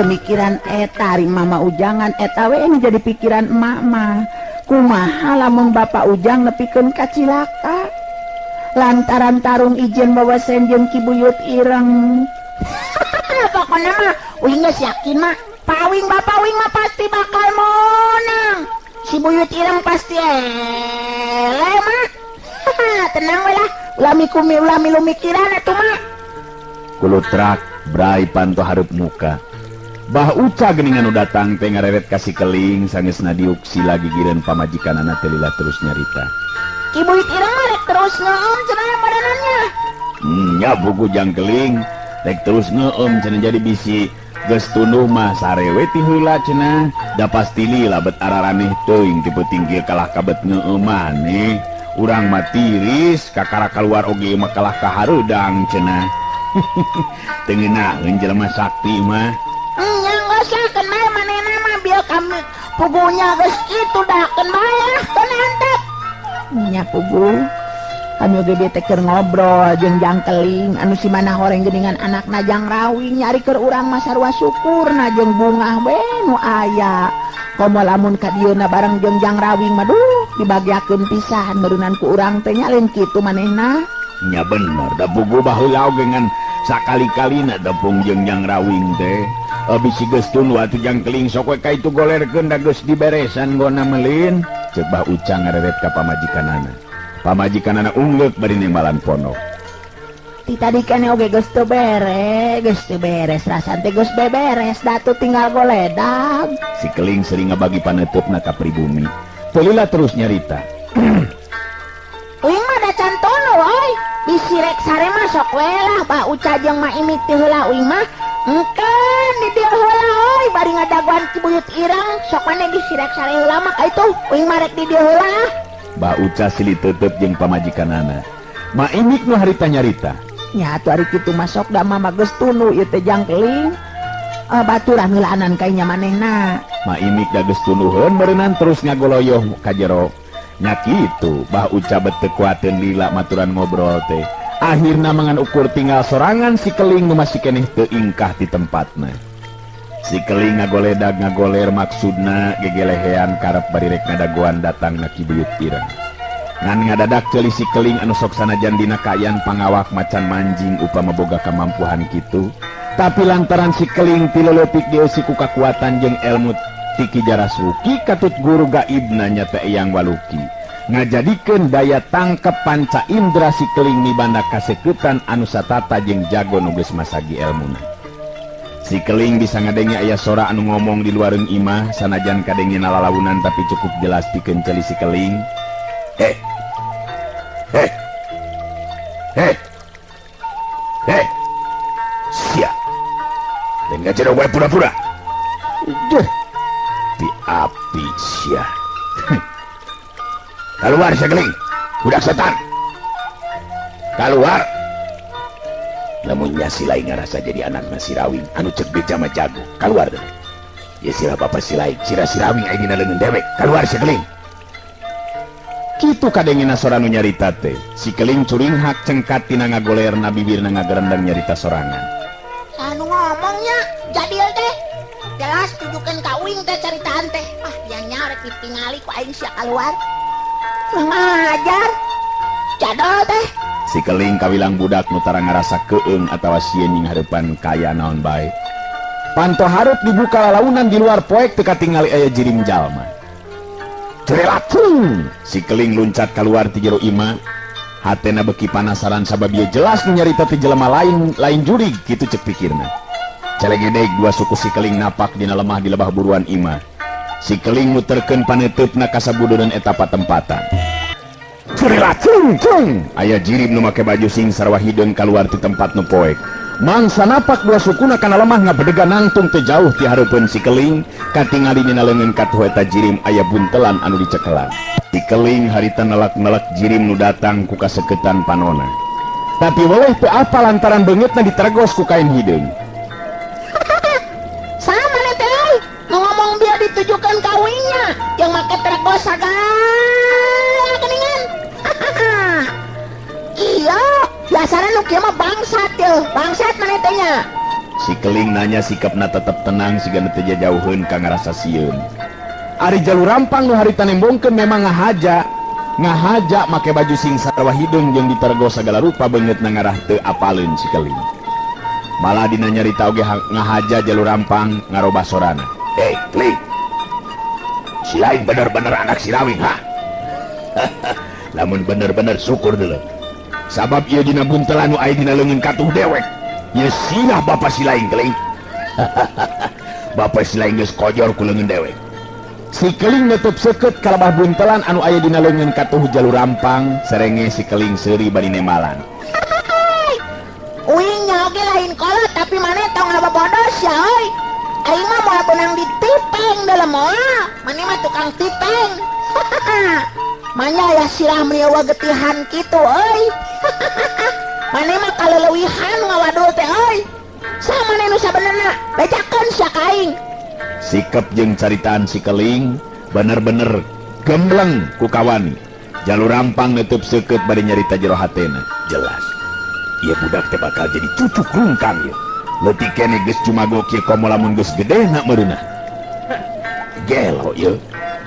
Pemikiran eta ari Mama Ujangan eta we nu jadi pikiran emak mah. Kumaha lamun Bapak Ujang nepikeun ka cilaka lantaran tarung ijen wawasen jeung Ki Buyut Ireng. Pokona mah uing geus yakin mah Pawing Bapak Uing mah pasti bakal menang. Si Buyut Ireng pasti eleh mah. Tenang we lah, ulah mikumi ulah milu mikiran atuh mah. Kulutrak brai panto hareup muka. Bah Uca geuningan nu datang teh ngareret ka si Keling sangeusna diuk sila gigireun pamajikanana teh lila terus nyarita. Ki Buyut Ireng mah rek terus ngeum cenah badanannya. Nya buku Jang Keling rek terus ngeum cenah jadi bisi geus tunduh mah sarewe ti heula cenah da pasti lila bet araraneh teuing ti peuting kieu kalah kabet ngeum maneh. Urang mah tiris kakara kaluar oge mah kalah ka hareudang cenah. Teu ngeunaheun jelema sakti mah. Nya geus lah keun bae manehna mah bieu kami pugunya geus kitu dah keun bae lah keun antep. Nya pugu kami oge teh keur ngobrol jeung Jang Keling anu si mana horeng geuningan anakna Jang Rawing nyari keur urang mah sarua syukurna jeung bungah we nu aya. Komo lamun ka dieuna bareng jeung Jang Rawing mah duh dibagiakeun pisan meureunnan ku urang teh nya lain kitu manehna. Nya bener da pugu baheula oge ngan sakali-kalina tepung jeung Jang Rawing teh. Bisi geus tunduh atuh Jang Keling sok we ka itu golerkeun da geus diberesan gona melin. Ceuk Bah Uca ngareret ka pamajikanana. Pamajikanana unggeuk bari nembalan pondok. Ti tadi kene oge geus teu beres, rasan teh geus beberes, datu tinggal goledag. Si Keling sering ngabagi paneutupna ka pribumi. Teu lila terus nyarita. Uing mah da can tunduh euy. Bisi rek sare mah sok we lah Bah Uca jeung Ma Imik teh heula uing mah. Engkeun di dieu heula euy bari ngadagoan Ki Buyut Ireng sok maneh bisi rek sare heula mah ka itu uing mah rek di dieu heula. Bah Uca silih teuteub jeung pamajikanana. Ma Imik nu harita nyarita. Nya atuh ari kitu mah sok da mama geus tunduh ieu teh Jang Keling. Baturan heulaanan ka nya manehna. Ma Imik da geus tunduheun meureunnan terus ngagoloyoh ka jero. Nya kitu Bah Uca bet teu kuateun lila maturan ngobrol teh. Akhirna mangan ukur tinggal sorangan si Keling nu masih keneh teu ingkah di tempatna. Si Keling ngagoledag ngagoler maksudna gegelehean karep bari rek ngadagoan datangna Ki Buyut Ireng. Ngan ngadadak ceuli si Keling anu sok sanajan dina kaayaan pangawak macan manjing upama boga kamampuhan kitu. Tapi lantaran si Keling ti leutik dieusi ku kakuatan jeung elmu ti Ki Jarasruki katut guru gaibna nyata Eyang Waluki. Ngajadikeun daya tangkep panca indra si Keling mibanda kasekeutan anu satata jeung jago nu geus masagi elmuna. Si Keling bisa ngadenge aya sora anu ngomong di luareun imah sanajan kadenge nalalaunan tapi cukup jelas pikeun ceuli si Keling. Heh. Heh. Heh. Heh. Sia. Lain ngajero wae pura-pura. Duh. Pi api sia. Keluar si Keling, budak setan. Keluar. Lamunnya si lain ngarasa jadi anakna si Rawing anu cek beja mah jago. Keluar deh. Ya sira bapa si lain, sira si Rawing aya dina leungeun dewek. Keluar si Keling. Kitu kadengena sora nu nyarita teh. Si Keling curinghak cengkat tina ngagolerna bibirna ngagerendeng nyarita sorangan. Anu ngomongnya jadil teh. Jelas tujukeun ka uing teh caritaan teh. Ah, dia nya rek ditingali ku aing sia keluar. Ngajar jadol teh. Si Keling kawilang budak nu tara ngarasa keung atawa sieun nying hareupan kaya naon bae. Panto hareup dibuka lalaunan di luar poek teu katingali aya jirim jalma. Cerelacung! Si Keling luncat keluar ti jero imah. Hatena beki panasaran sabab ieu jelas nu nyarita ti jelema lain lain jurig kitu cek pikirna. Celegedeg dua suku si Keling napak dina lemah di lebah buruan imah. Si Keling muterkeun paneuteup ka sabudureun eta patempatan. Cerilacung cung! Aya jirim nu make baju sing sarua hideung kaluar ti tempat nu poek. Mangsa napak dua sukuna kana lemah ngabedega nangtung teu jauh ti hareupeun si Keling, katingali dina leungeun katuh eta jirim aya buntelan anu dicekelan. Si Keling harita nelak-nelak jirim nu datang ku kaseketan panona. Tapi weleh teu apa lantaran beungeutna ditergos ku kain hideung. Sama teh euy, nu ngomong bieu ditujukeun ka uingnya, jeung make tergos sagala geuningan. Iya, biasana nu kieu mah bangsat yeuh, bangsat maneh teh nya. Si Keling nanya sikapna tetep tenang siga nu teu jauheun ka ngarasa sieun. Ari Jalur Rampang nu harita nembongkeun memang ngahaja. Ngahaja make baju sing sarwa hideung jeung ditergo sagala rupa beungeutna ngarah teu apaleun si Keling. Malah dina nyarita oge ngahaja Jalur Rampang ngarobah sorana. "Hei, Keling. Si lain bener-bener anak si Rawing, ha? Lamun bener-bener syukur deuleu. Sabab ieu dina buntelan nu aya dina leungeun katuh dewek. Ieu sinah bapa si lain, Keling. Bapa si lain geus kojor ku leungeun dewek." Si Keling nutup seukeut kalabah buntelan anu aya dina leungeun katuh Jalur Rampang, serenge si Keling seuri bari nemalan. Uing nya oge lain kolot tapi maneh tong ngabobodos ya euy. Aing mah moal beunang ditipeng dalam moal. Maneh mah tukang tipeng. Manya aya sirah meni getihan kitu euy. Maneh mah kaleleuwihan ngawadul teh euy. Saha maneh nu sabenerna? Bejakeun sia ka aing. Sikep jeung caritaan si Keling bener-bener gembleng ku kawani. Jalur Rampang nutup seukeut bari nyarita jero hatena. Jelas ieu budak teh bakal jadi cucu rungkang ieu. Leutik keneh geus cumago kieu komo lamun geus gedena meureunna. Gelo ieu.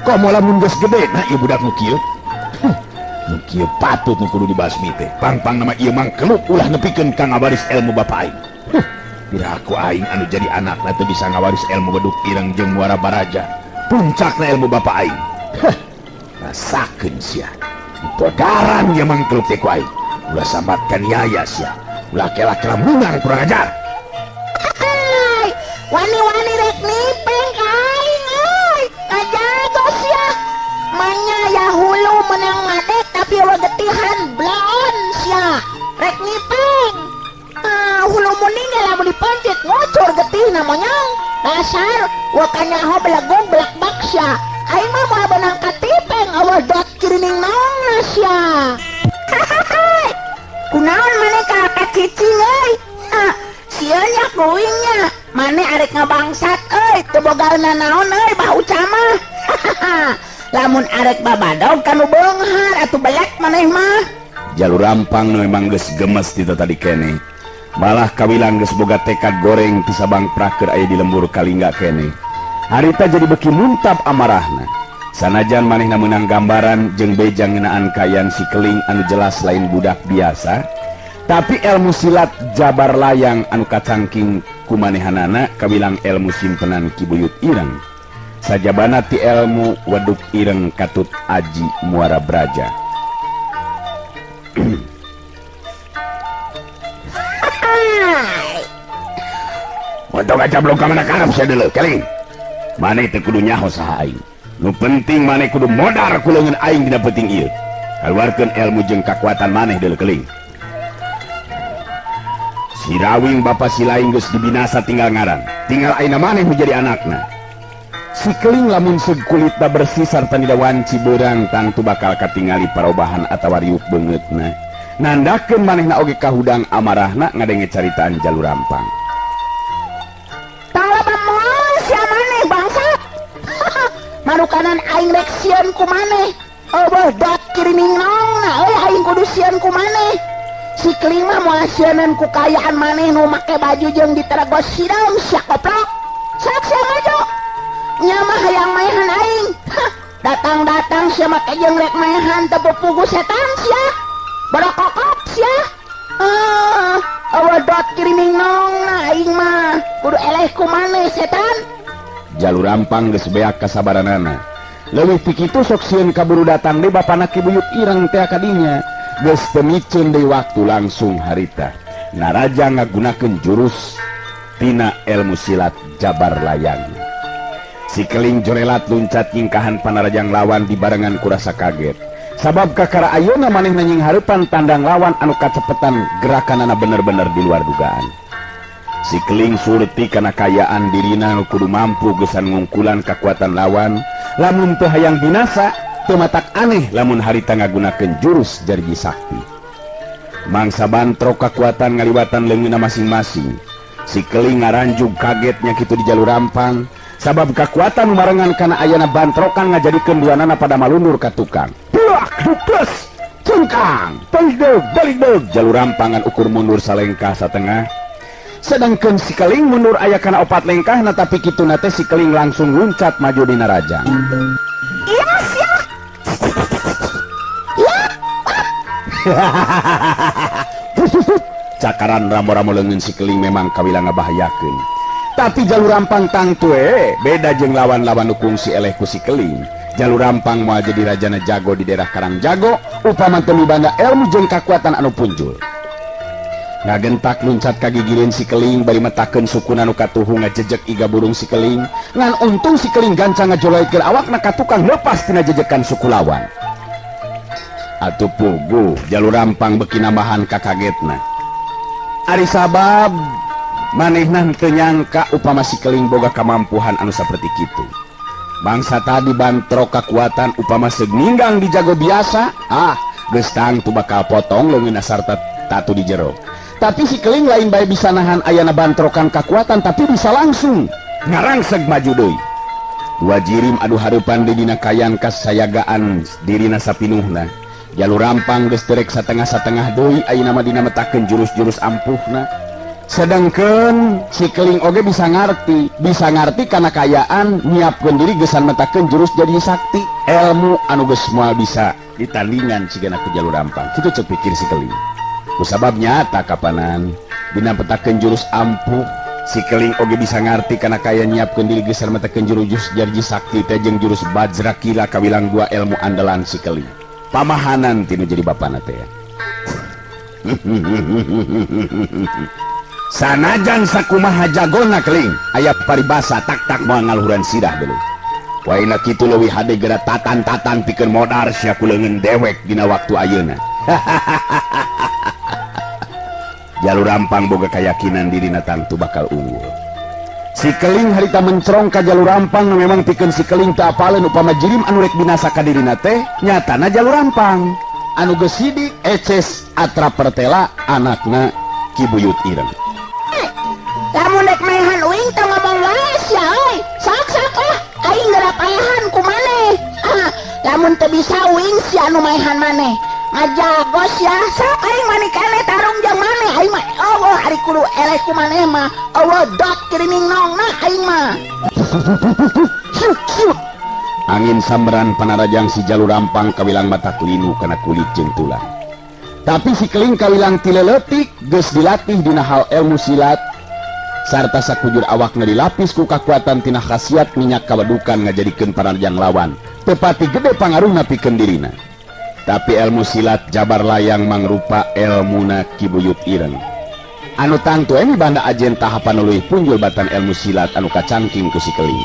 Komo lamun geus gedena ieu budak nu kieu. Nu kieu patut nu kudu dibasmi teh. Pang-pang nama ieu mangkeluk ulah nepikeun ka ngawaris ilmu bapa aing. Piraku aing anu jadi anakna teu bisa ngawaris ilmu beduk ireng jeung muara baraja. Puncakna ilmu bapa aing. Rasakeun sia. Dipodaran ieu mangkeluk teh ku aing. Ulah sambatkan yaya sia. Ulah kela-kela munang kurang ajar. Wani-wani rek nipeng ka aing euy. Ngajago sia. Manya ya hulu menang ngadek tapi eueuh getihan bloon sia. Rek nipeng. Ah, hulu muning lamun dipencet ngocor getihna monyong. Dasar wa kanyaho belegong belak-bak sia. Aing mah moal beunang katipeng eueuh dot kirining naonna sia. Kunaon maneh ka cicing euy? Sieun nya kuing nya. Maneh arek ngabangsat euy, teu boga nanaon euy bah Uca mah. Lamun arek babadog kanu beunghar atuh belek maneh mah. Jalur Rampang nu memang geus gemes ti tadi keneh. Malah kawilang geus boga tekad goreng ti Sabang Praker aya di lembur Kalingga keneh. Harita jadi beki muntap amarahna. Sanajan manehna meunang gambaran jeung beja ngeunaan kaayaan si Keling anu jelas lain budak biasa, tapi ilmu silat jabar layang anu kacangking ku manehanana kawilang ilmu simpenan Ki Buyut Ireng. Sajabana ti ilmu weduk ireng katut aji muara braja. Untung aja belum ka mana karep sia deuleu, Keling. Maneh teu kudu nyaho saha aing. Nu penting maneh kudu modar ku leungeun aing dina peuting ieu. Kaluarkeun ilmu jeung kakuatan maneh deuleu, Keling. Si Rawing bapa si lain geus dibinasa tinggal ngaran. Tinggal ayeuna maneh nu jadi anakna. Si Keling lamun seug kulitna bersih sarta nida wanci beurang tangtu bakal katingali parobahan atawa riuk beungeutna. Nandakeun manehna oge kahudang amarahna ngadenge caritaan Jalur Rampang. Marukanan aing rek sieun ku maneh. Eueuh dot kirining naonna euy aing kudu sieun ku maneh. Si Keling mah moal sieunan ku kaayaan maneh nu make baju jeung diteragos sireum sia koplok. Sok sia maju. Nya mah hayang maehan aing. Datang-datang sia make jeung rek maehan teu pupugu setan sia. Barokokok sia. Eueuh dot kirining naonna aing mah kudu eleh ku maneh setan. Jalur Rampang geus beak kasabaranana. Leuwih ti kitu sok sieun kaburu datang deui bapana Ki Buyut Ireng teh kadinya. Geus teu miceun deui waktu langsung harita. Naraja ngagunakeun jurus tina ilmu silat jabar layang. Si Keling jorelat luncat nyingkahan panarajang lawan dibarengan ku rasa kaget. Sabab kakara ayeuna manehna nying hareupan tandang lawan anu kacepetan gerakanana bener-bener di luar dugaan. Si Keling surti kana kayaan dirina nu kudu mampu gesan ngungkulan kakuatan lawan, lamun teu hayang binasa, teu matak aneh lamun harita ngagunakeun jurus jarji sakti. Mangsa bantrok kakuatan ngaliwatan leungeunna masing-masing. Si Keling ngaranjug kagetnya kitu di Jalur Rampang, sabab kakuatan marengan kana ayana bantrokan ngajadikeun duanana pada malundur ka tukang. Plak dukes, cengkang, balik deug, balik deug. Jalur Rampangan ukur mundur salengkah satengah. Sedangkan si keling mundur aya kana opat lengkahna tapi kituna teh si keling langsung luncat maju dina rajang. Iya sia. Ya. Cakaran ramo-ramo leungeun si keling memang kawilang ngabahayakeun. Tapi jalur rampang tangtu beda jeung lawan-lawan nu kungsi eleh ku si keling. Jalur rampang moal jadi rajana jago di daerah Karangjago upama teu mibanda ilmu jeung kakuatan anu punjul. Ngagentak luncat kagigireun si keling bari metakeun sukuna nu katuhu ngajejek iga burung si keling. Ngan untung si keling gancang ngajoloitkeun awakna ka tukang lepas tina jejekan suku lawan. Atuh puguh jalur rampang beuki nambahan kakagetna. Ari sabab manehna henteu nyangka upama si keling boga kamampuhan anu saperti kitu. Bangsa tadi bantrok kakuatan upama segninggang di jago biasa, geus tangtu bakal potong leungeunna sarta tatu di jero. Tapi si keling lain bae bisa nahan ayana bantrokan kakuatan tapi bisa langsung ngarangseg maju deui. Dua jirim adu hareupan di dina kayan kasayagaan dirina sapinuhna. Jalur rampang geus terek satengah-satengah deui ayeuna mah dina metakeun jurus-jurus ampuhna. Sedangkan si keling oge bisa ngarti kana kayaan nyiapkeun diri geusan metakeun jurus jadi sakti. Ilmu anu geus moal bisa ditandingan sigana ku jalur rampang. Kitu ceuk pikir si keling. Kusabab nyata kapanan dina petakeun jurus ampuh si keling oge bisa ngarti kana kaya nyiapkeun diri geus metakeun jurus jarji sakti teh jeung jurus Bajrakila kawilang dua ilmu andalan si keling. Pamahanan tinu jadi bapana teh. Sanajan sakumaha jagona keling aya paribasa tak-tak moal ngaluhuran sirah deuleu. Waina kitu leuwih hade geura tatan-tatan pikeun modar sia ku leungeun dewek dina waktu ayeuna. Jalur rampang boga keyakinan dirina tangtu bakal unggul. Si keling harita mencrong ka jalur rampang nu memang pikeun si keling teu apaleun upama jirim anu rek binasa ka dirina teh nyatana jalur rampang anu geus sidik eces atra pertela anakna Ki Buyut Ireng. Lamun rek maehan uing teu ngomong wae sia euy. Sok-sok lah aing geura paehan ku maneh. Lamun teu bisa uing sia anu maehan maneh. Ngajago sia, sok aing mani kene tarung jeung maneh aing mah eueuh ari kudu eleh ku maneh mah eueuh dot kiriming nongna aing mah. Angin samberan panarajang si jalur rampang kawilang mata linu kana kulit jeung tulang. Tapi si keling kawilang ti leutik geus dilatih dina hal ilmu silat sarta sakujur awakna dilapis ku kakuatan tina khasiat minyak kawadukan ngajadikeun panarajang lawan tepati gede pangaruhna pikeun dirina. Tapi ilmu silat jabar layang mangrupa elmuna Ki Buyut Ireng. Anu tangtu emi banda ajen tahapan leuwih punjul batan ilmu silat anu kacangking ku si keling.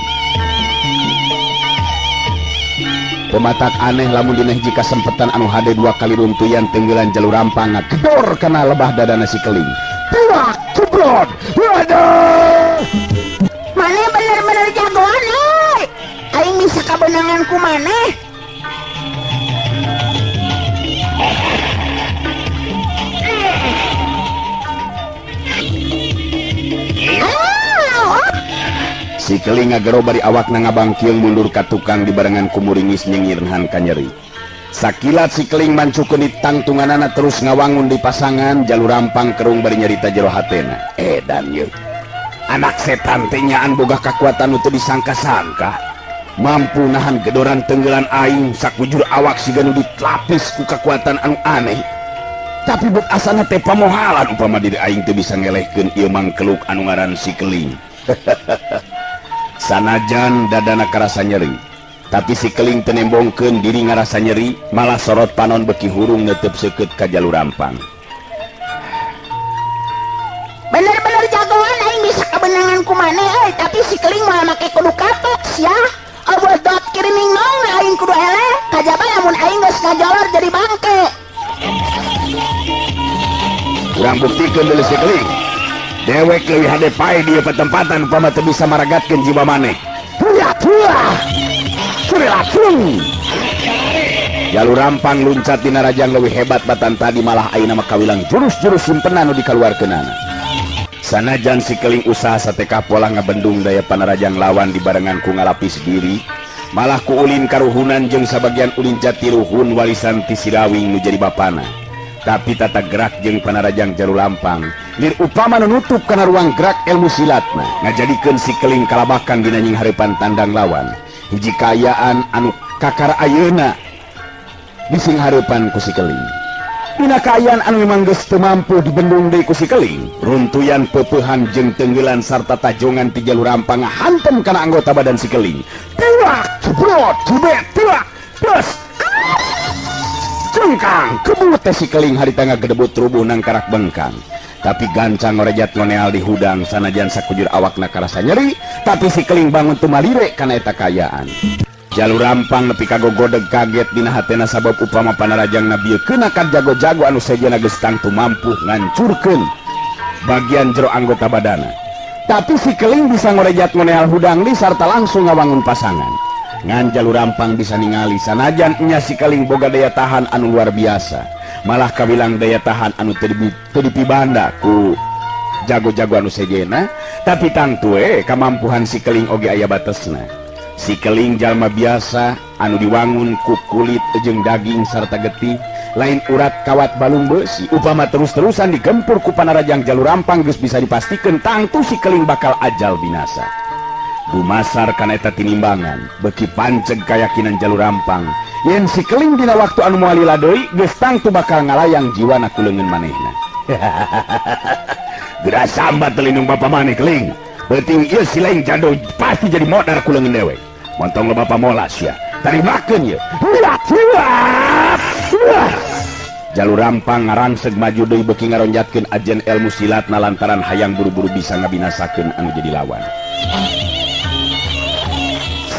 Pematak aneh lamun dina hiji kasempetan anu hade dua kali runtuyan tenggelan jalur rampang ngagedor kana lebah dadana si keling. Tuak cubrot. Waduh. Maneh bener-bener jagoan euy. Aing bisa kabeunangan ku maneh. Si keling ngagero bari awakna ngabangkiung mundur ka tukang dibarengan ku muringis nyengirhan kanyeri. Sakilat si keling mancukeun di tangtunganana terus ngawangun di pasangan jalur rampang kerung bari nyarita jero hatena. Edan yeuh. Anak setan teh nyaan boga kakuatan nu teu disangka-sangka. Mampu nahan gedoran tenggelan aing sakujur awak siga nu ditlapis ku kakuatan anu aneh. Tapi bet asana teh pamohalan upama diri aing teu bisa ngelehkeun ieu mangkeluk anu ngaran si keling. Sanajan dadana karasa nyeri, tapi si keling teu nembongkeun diri ngarasa nyeri, malah sorot panon beki hurung neuteub seukeut ka jalur rampang. Bener-bener jagoan aing bisa kabeunangan ku maneh euy, tapi si keling moal make kudu kapok sia. Eueuh dot kiriming nongna aing kudu eleh, kajaba lamun aing geus ngajolor jadi bangke. Urang buktikeun deuleu si keling. Dewek leuwih hade pae di petempatan upama teu bisa maragatkeun jiwa maneh. Jalur rampang luncat dina rajang leuwih hebat batan tadi malah ayeuna mah kawilang jurus-jurus simpenan nu dikaluarkeunana. Sanajan si keling usaha sateka pola ngabendung daya panarajang lawan dibarengan ku ngalapis diri, malah ku ulin karuhunan jeung sabagian ulin jati ruhun warisan ti Sirawing nu jadi bapana. Tapi tata gerak jeung Panarajang Jalu Lampang lir upama nu nutup kana ruang gerak ilmu silatna ngajadikeun si Keling kalabakan dina nying hareupan tandang lawan. Hiji kaayaan anu kakara ayeuna dising hareupan ku si Keling. Dina kaayaan anu memang geus teu mampu dibendung deui ku si Keling, runtuyan peupehan jeung tenggelan sarta tajongan ti Jalu Rampang ngahantem kana anggota badan si Keling. Tiwak, jebrot, jebet, tiwak, terus cengkang, kebut teh si Keling harita ngagedebut rubuh nangkarak bengkang. Tapi gancang ngorejat ngoneal di hudang sanajan sakujur awakna karasa nyeri, tapi si Keling bangun tumalire kana eta kaayaan. Jalu Rampang nepi ka gogodeg kaget dina hatena sabab upama Panarajang bieu keuna ka jago-jago anu sejenna geus tangtu mampu ngancurkeun bagian jero anggota badana. Tapi si Keling bisa ngorejat ngoneal hudang di sarta langsung ngawangun pasangan. Ngan Jalu Rampang bisa ningali sanajan nya si Keling boga daya tahan anu luar biasa. Malah kawilang daya tahan anu teu dipibanda ku jago-jago anu sejenna, tapi tangtu we kamampuhan si Keling oge aya batesna. Si Keling jalma biasa anu diwangun ku kulit jeung daging sarta getih, lain urat kawat balung besi. Upama terus-terusan digempur ku Panarajang Jalu Rampang geus bisa dipastikeun tangtu si Keling bakal ajal binasa. Dumasar kana eta tinimbangan, beuki panceg kayakinan Jalu Rampang yen si Keling dina waktu anu moal lila deui geus tangtu bakal ngalayang jiwana ku leungeun manehna. Geura sambat teu lindung bapa maneh Keling. Beuting ieu si lain jado pasti jadi modar ku leungeun dewek. Montong lo bapa molas ya. Tarimakeun ye. Jalu Rampang ngarangseg maju deui beuki ngaronjatkeun ajen ilmu silatna lantaran hayang buru-buru bisa ngabinasakeun anu jadi lawan.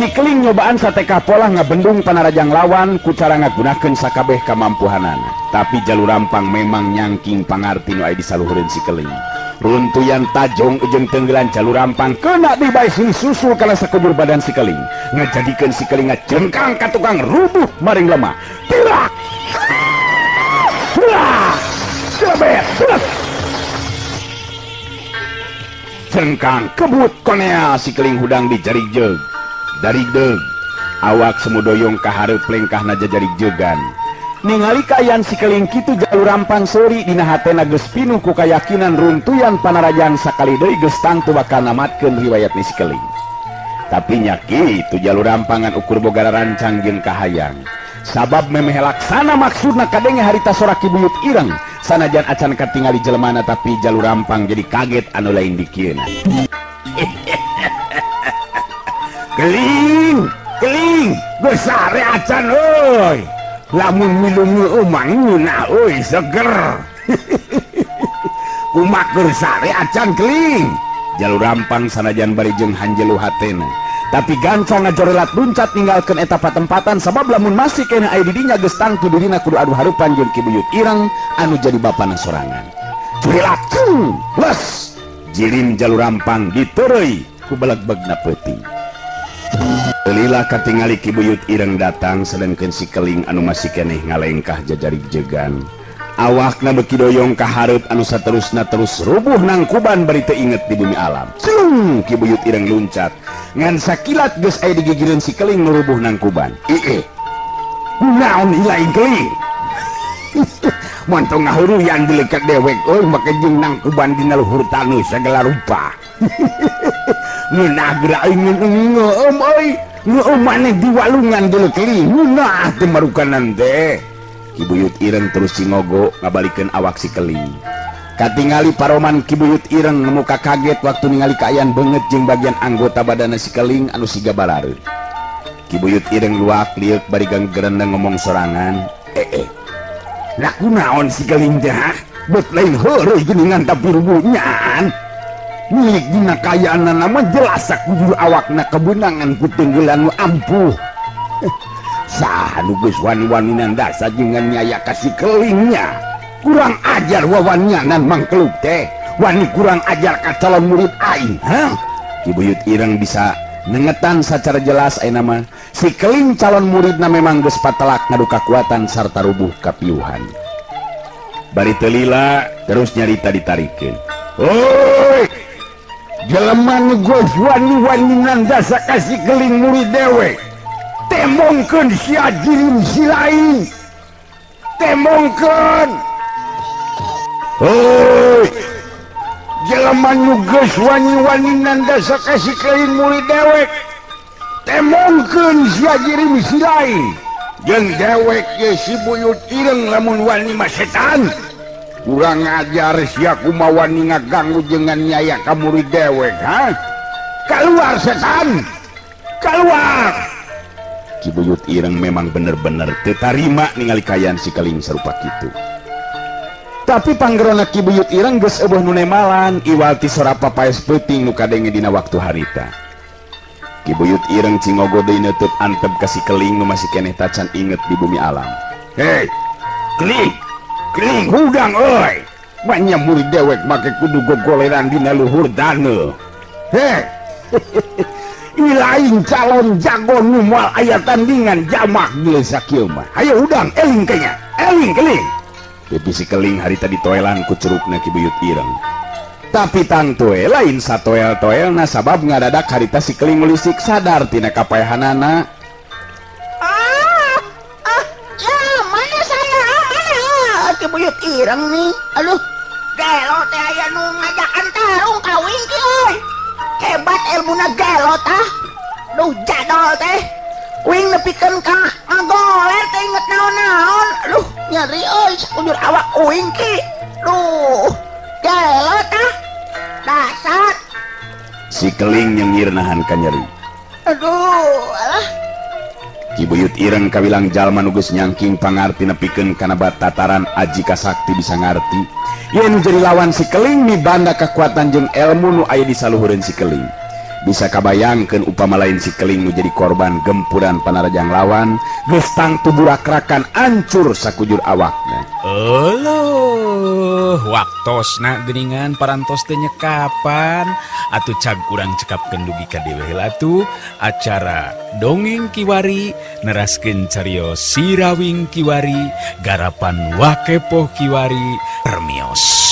Si Keling nyobaan sateka polah ngabendung Panarajang lawan ku cara ngagunakeun sakabeh kamampuhanana. Tapi Jalu Rampang memang nyangking pangarti nu aya di saluhureun si Keling. Runtuyan tajong jeung tenggelan Jalu Rampang kena dibae sing susul kana sakujur badan si Keling. Ngajadikeun si Keling ngacengkang ka tukang rubuh maring lemah. Tirak! Sebet! Cengkang kebut konea si Keling hudang di jari jeug. Dari deug awak semudoyong ka hareup lengkahna jajarig jegan. Ningali kaayaan si Keling kitu Jalu Rampang seuri dina hatena geus pinuh ku kayakinan runtuyan Panarajang sakali deui geus tangtu bakal namatkeun riwayat ni si Keling. Tapi nya kitu Jalu Rampangan ukur boga rancang jeung kahayang. Sabab memeh laksana maksudna kadenge harita sora Ki Buyut Ireng sanajan acan katingali jelemana tapi Jalu Rampang jadi kaget anu lain dikieuna. Keling, Keling, geus sare acan euy. Lamun minum umang ngeunah euy seger. Kumaha keur sare acan Keling. Jalu Rampang sanajan bari jeung hanjelu hatena, tapi gancang ngajorelat luncat ninggalkeun eta patempatan sabab lamun masih keneh aya di dinya geus tangtu dirina kudu adu hareupan jeung Ki Buyut Ireng anu jadi bapana sorangan. Jorelat, les jirim Jalu Rampang diteureuy ku belegbegna peuting. Lila katingali Ki Buyut Ireng datang sedengkeun si Keling anu masih keneh ngalengkah jajarig jegan. Awakna beuki doyong ka hareup anu saterusna terus rubuh nangkuban bari teu inget di bumi alam. Cung Ki Buyut Ireng luncat ngan sakilat geus aya digigireun si Keling nu rubuh nangkuban. Ih, naon ilaing Keling? Montong ngahuruyan dileukat dewek euy make jeung nangkuban dina luhur taneuh sagala rupa. Ngeunah geura ngeum euy. Ngeum maneh di walungan deuleu Keling. Ngeunah teh marukanan teh. Ki Buyut Ireng terus cingogo ngabalikeun awak si Keling. Katingali paroman Ki Buyut Ireng muka kaget waktu ningali kaayaan beungeut jeung bagian anggota badanna si Keling anu siga balareut. Ki Buyut Ireng luak lieuk bari ganggerendeng ngomong sorangan. Lah kunaon si Keling teh ha? Bet lain heureuy geuningan tapi rubuhnyan. Milik dina kayaanna mah jelas sakujur awakna kebenangan ku tenggelan nu ampuh. Saha nu geus wani-waninan dasa jeung nyaya ka si Kelingnya. Kurang ajar wawanyanan mangkeluk teh. Wani kurang ajar ka calon murid aing, ha? Ki Buyut Ireng bisa nengetan secara jelas ayeuna mah si Keling calon muridna memang geus patelak ngadu kakuatan sarta rubuh kapiuhan. Bari teu lila terus nyarita ditarikeun. Oi! Jelema nu geus wani-waninan dasa ka si Keling murid dewek. Temongkeun sia jirim si lain. Temongkeun. Hoi, jelema nu geus wani-wani nandasa ka si Keling murid dewek. Temongkeun sia jirim silai. Jeung dewek ye si Buyut Ireng lamun wani mah setan. Kurang ajar sia kumaha wani ngaganggu dengan nyaya ka murid dewek, ha? Keluar setan. Keluar. Ki Buyut Ireng memang bener-bener teu tarima ningali kaayaan si Keling sarupa kitu. Tapi panggerona Ki Buyut Ireng geus euweuh nu nemalan iwal ti sora papaes peuting nu kadenge dina waktu harita. Ki Buyut Ireng cingogo deui neuteut antep ka si Keling nu masih keneh tacan inget di bumi alam. Hei, Keling, Keling hudang euy. Banyak murid dewek make kudu gogoleran dina luhur daneu. Hei. Ini lain calon jago nu moal aya tandingan jamak geus sakieu mah. Hayo hudang eling kayaknya. Eling Keling. Pipi si Keling harita ditoelan ku curugna Ki Buyut Ireng. Tapi tangtu we lain satoel-toelna sabab ngadadak harita si Keling mulisik sadar tina kapaehanana. Ah, ah, ya mana saya? Mana? Ki Buyut Ireng nih. Aduh, gelo teh aya nu ngajakan tarung kawin ki euy. Hebat ilmuna gelo tah. Duh jadol teh. Wing nepikeun ka ngagoler teh inget naon-naon. Aduh, nyeri euy sakujur awak uing ki. Duh, gelo tah. Dasar. Si Keling nyengir nahan ka nyeri. Aduh, alah. Ki Buyut Ireng kawilang jalma nu geus nyangking pangarti nepikeun kana batataran aji kasakti bisa ngarti. Yen jadi lawan si Keling mibanda kekuatan jeung ilmu nu aya di saluhureun si Keling. Bisa kabayangkeun upama lain si Keling nu jadi korban gempuran panarajang lawan, geus tangtu burakrakan ancur sakujur awakna. Euleuh, waktosna geuningan parantos teh nyekapan atuh cag urang cekapkeun dugi ka dieu heula atuh acara Dongeng Kiwari neraskeun carios Sirawing Kiwari garapan Wakepoh Kiwari permios.